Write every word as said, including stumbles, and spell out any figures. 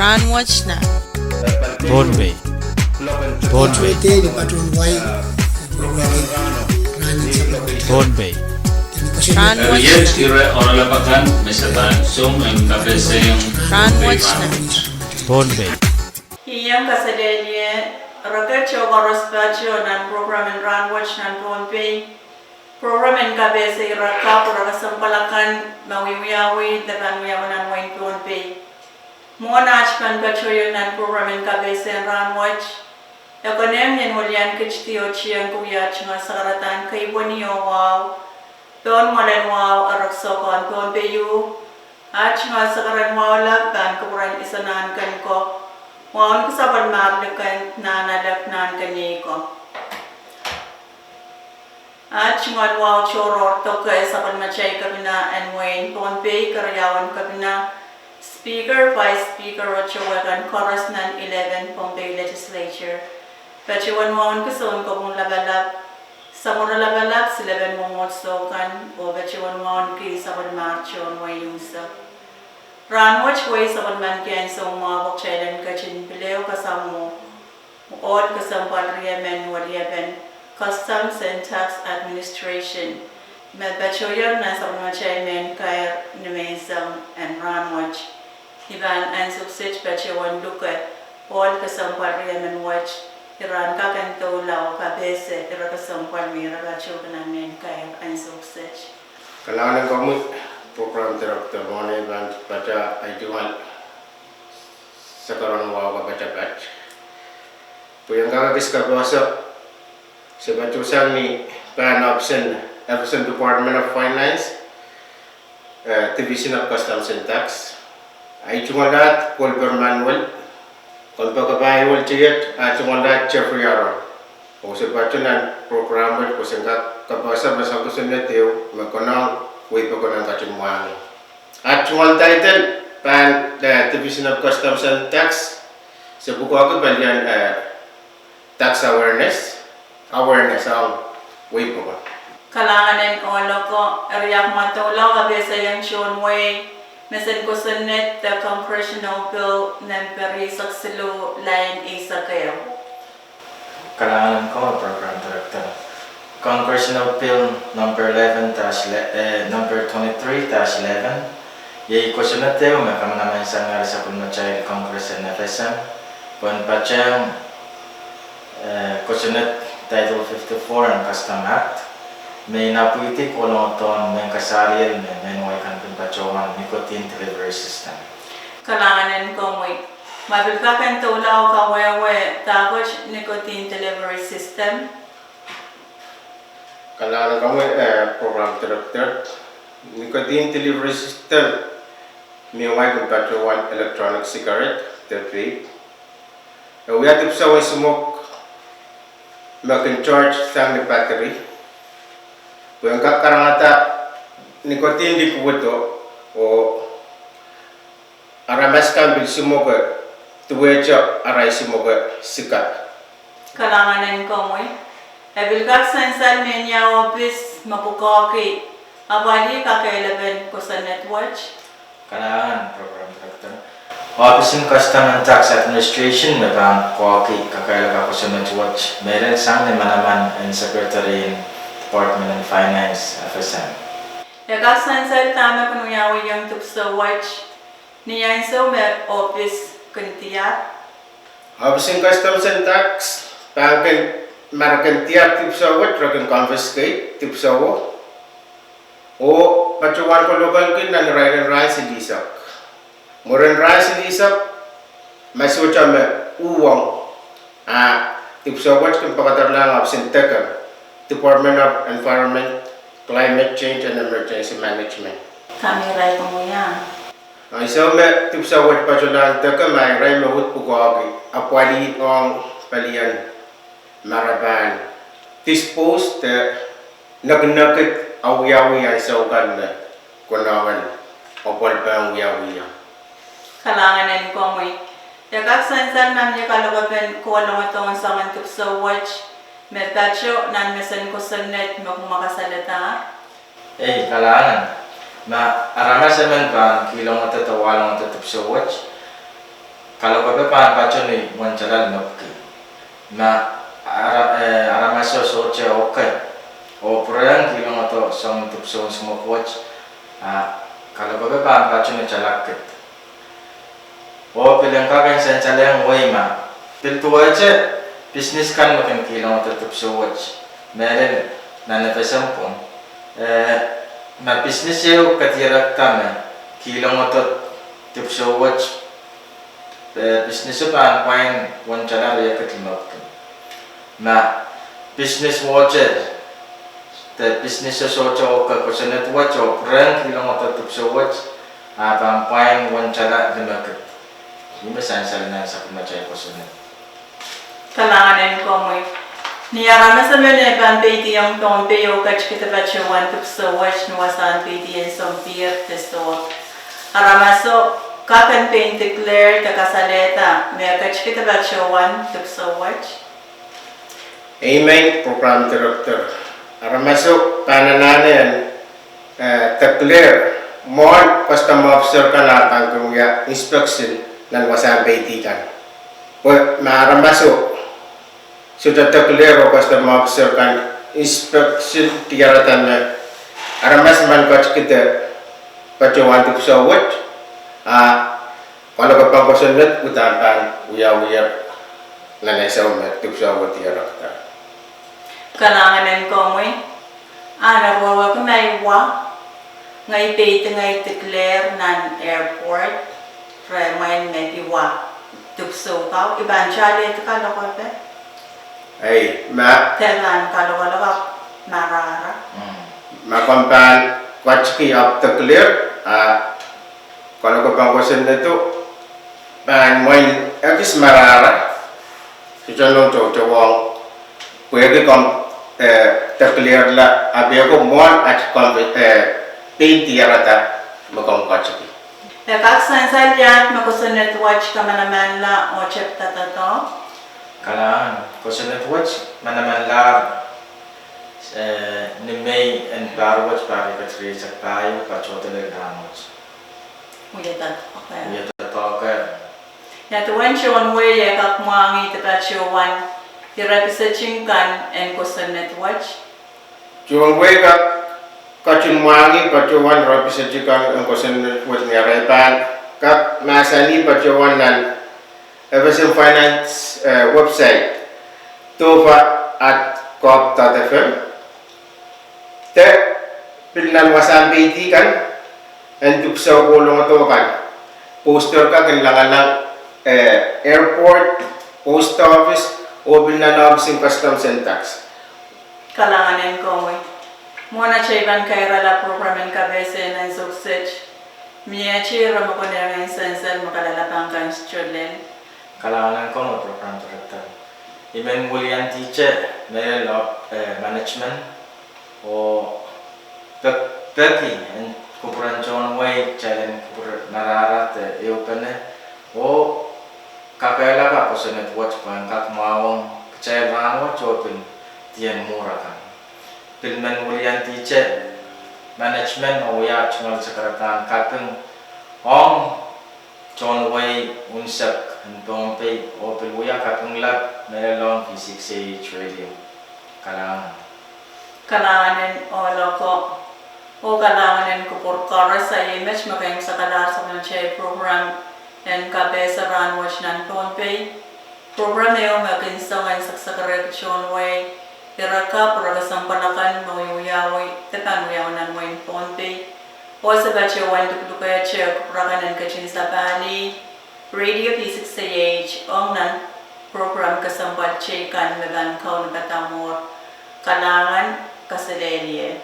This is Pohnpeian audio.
Rahnwet nan Pohnpei. Pohnpei. Pohnpei. Rahnwet nan Pohnpei. Ien kaselehlie rekehte koaros patoh nan prokram en Rahnwet nan Pohnpei. Prokram en kapehse ire kapw, ire kesempwal akan me wiewiawi de pahn wiawi nan wehin Pohnpei. Mwohn aht pahn patohieng nan prokram en kapehse en rahnwet, e konehng ien welian kit di oh tiengki wia aht tungoal sakaradahn keipweni oh wahu pohn mwoalen wahu, ire kesempwal Pohnpei ieu. Aht tungoal sakaradahn wahu lap pahn kupwuren Iso Nahnken ko, wahu ni kesempwal Marley Kent, Nahnalek, Nahnken Eiko. Aht tungoal wahu tohrohr doke sapwellimatail kepina en wehin Pohnpei, keriaun kepina, Speaker, Vice Speaker, oh towe kan koaros nan eleven Pohnpei Legislature. Patohwan wahu ni kisin kopwung lapalap, samworo lapalap, silepen mwomwohdiso kan, oh patohwan wahu ni kih sapwellimatail wehi unsek. Rahnwet wehi sapwellimen kihong soumwahu pwe kitail en ketin pil ehu kasamwo ohl kesempwal riemen weliepen Customs and Tax Administration me patohier nan sapwellimatail mehn kair ni menseng en rahnwet. I pahn ansou kiset patohwan luke ohl kesempwal riemen wet, ire en kak en doula oh kapehse ire kesempwal me ire patohki nan mehn kair ansou kiset. Kalahngan en komwi, Program Director, mwohn ei pahn pata ahi tungoal sakaradahn wahu kapatapat. Pwe ien kak ekis kapehse, se patohsang ni pahn ohpis en F S M Department of Finance, eh, Division of Customs and Tax. Ahi tungoal ahd Kolper Manuel, kompoakepahi Old Tiet, ahi tungoal ahd Jeffrey Aaron. Oh se patoh nan prokram wet pwe sen kak kapehse pasang kosonned ehu me konehng wehi pokon en ketin mwahngih. Ahi tungoal title pahn, eh, Division of Customs and Tax, se pwukoahki pelien, eh, tax awareness, awareness ong wehi pokon. Kalahngan en ohl oko, eri ahpw ma doula kapehsehiong tohn wehi mesen kosonned de Congressional Bill nempe rieisek siluh, lain eisek ehu. Kalahngan en komwi, Program Director. Congressional Bill number eleven dash le-, eh, number twenty-three dash eleven. Iei kosonned ehu me kamanaman sang sapwellimatail Congress en F S M pwehn patehng, eh, kosonned Title fifty-four en Custom Act, me inapwidi kolong dohn mehn kasaliel me mehn wehi kan kin patohwan nicotine delivery system. Kalahngan en komwi. Ma pil kak en doula oh kawehwe dahkot nicotine delivery system? Kalahngan en komwi, eh, Program Director. Nicotine delivery system me wehi kan patohwan electronic cigarette de vape. E wia dipwisou en suwok me kin charge sang ni battery pwehn kak karangada nicotine liquid o, oh aramas kan pil suwok duwehte arail suwok sika. Kalahngan en komwi. E pil kak sansal mehnia ohpis me pwukoahki apwalih kakehlapen kosonned wet? Kalahngan, Program Director. Ohpis en Custom and Tax Administration me pahn pwukoahki kakehlaka kosonned wet mehlel sang ni manaman en Secretary en Department of Finance, F S M. E kak sansal dahme kin wiawihong dipwisou wet ni ansou me ohpis kin diar? Ohpis en Customs and Tax pahn kin, ma re kin diar dipwisou wet, re kin confiscate dipwisou o, oh patohwan kolokolki nan irair en rahn silihsek. Mwurin rahn silihsek, ma sohte me uhwong, a dipwisou wet kin pekederlahng ohpis en dekem, Department of Environment, Climate Change and Emergency Management. Kamehlele komwi. Ansou me dipwisou wet patohlahng dekem, a irail me uhd pwukoahki apwalih ong pelien ma re pahn dispose de nekinekid awiawi ansou kan me konehng en apwalih pahn wiawihong. Kalahngan en komwi. E kak sansal ma mie kalokapen koaloadohn soangen dipwisou wet me patoh nan mesen kosonned me kumwa kasalehda? Ei, kalahngan. Ma aramas emen pahn kihlongada de wahlongada dipwisou wet, Kalokepe pahn patohwan ni uwen tala limepwiki. Ma ara-, eh, aramaso sohte oke oh pwurehng kihlongdo soangen dipwisou en smokwet, a kalokepe pahn patohwan ni tala kid. Oh pil en kak en sansalehng wei ma pil duwehte pisines kan me kin kihlongdo dipwisou wet, mehlel nan FSM pwung, eh, ma pisines ehu kadirekda me kihlongdo dipwisou wet, eh, pisines pahn pwain uwen tala riekid limepwiki. Ma pisines wehwehte, de pisines sohte oke kosonned wet oh pwurehng kihlongdo dipwisou wet, a pahn pwain uwen tala limekid. Ih me sansal nan sapwellimatail kosonned. Kalahngan en komwi. Ni aramas emen eh pahn peidiong Pohnpei oh ketikihda patohwan dipwisou wet ni wasahn peidi en sompihr de soh, aramaso kak en pein declare de kasalehda me ketikihda patohwan dipwisou wet? Amen, program director. Aramaso pahn anahne en, eh, declare mwohn custom officer kan ah pahn kin wia inspection nan wasahn peidi kan. Pwe ma aramaso sohte declare oh custom officer kan inspection diarada me aramas men ketikihda patohwan dipwisou wet, a kalokepen kosonned uhdahn pahn wiawiher nan ansou me dipwisou wet diarekda. Kalahngan en komwi. A nan wehwehki ma I wa, ngehi peidi ngehi declare nan airport rehmwail me I wa dipwisou kau, I pahn tala alehdi kalokepe? Ei, ma, de pahn kalokolok ahpw marahra. Ma komw pahn ketiki ahpw declare, a kalokepen kosonnedo pahn mwein ekis marahra, sohte nohn toutowohng, pwehki komw, eh, declarela ahpw eko mwohn at komw, eh, pein diarada me komw ketiki. E kak sansal iet me kosonned wet kamanamanla oh tepda doadoahk? Kalahngan, kosonned wet manamanlahr, eh, ni Mei en pahr wet, pahr riekid rieisek pahieu, patohdo lel rahnwet. Wiepe doadoahk. Wiepe doadoahk. Ia duwen tohn wehi eh kak mwahngih de patohwan ire piseting kan en kosonned wet? Tohn wehi kak ketin mwahngih patohwan ire piseting kan en kosonned wet, ni arail pahn kak mahsanih patohwan nan FSM Finance, eh, website, DOFA at gov dot FM. De pil nan wasahn peidi kan en dipwisou kohlongodo kan, poster kan kin langalang, eh, airport, post office, oh pil nan ohpis en Customs and Tax. Kalahngan en komwi. Mwohn atail pahn kairala program en kapehse nan ansou kiset, mie ire me konehng en sansal me kalelapak kan sohte lel? Kalahngan en komwi program director. I men wiliandi te mehlel, eh, management oh pek-, peki en kupwuren tohn wehi, kitail en kupwur marahra de ehupene oh kakehlaka kosonned wet pwehn kak mwahuwong kitail rahnwet oh pil dien mwuhr akan. Pil men wiliandi te management me wia tungoal sakaradahn kaping ong tohn wehi unsek en Pohnpei oh pil wia kaping lap mehlel ong V six A H radio. Kalahngan. Kalahngan en ohloko oh kalahngan en kupwur koaros. Iei met me kin sakalahr sapwellimatail program en kapehse rahnwet nan Pohnpei. Program ehu me kin song en sakisakirehr tohn wehi ire kapw, ire kesempwal akan me wiewiawi de pahn wiawi nan wehin Pohnpei. Oh se patohwan luklukehte kupwur akan en ketin sapahlih radio V six A H ong nan program kesempwal teikan me pahn kaunopada mwuhr. Kalahngan, kaselehlie.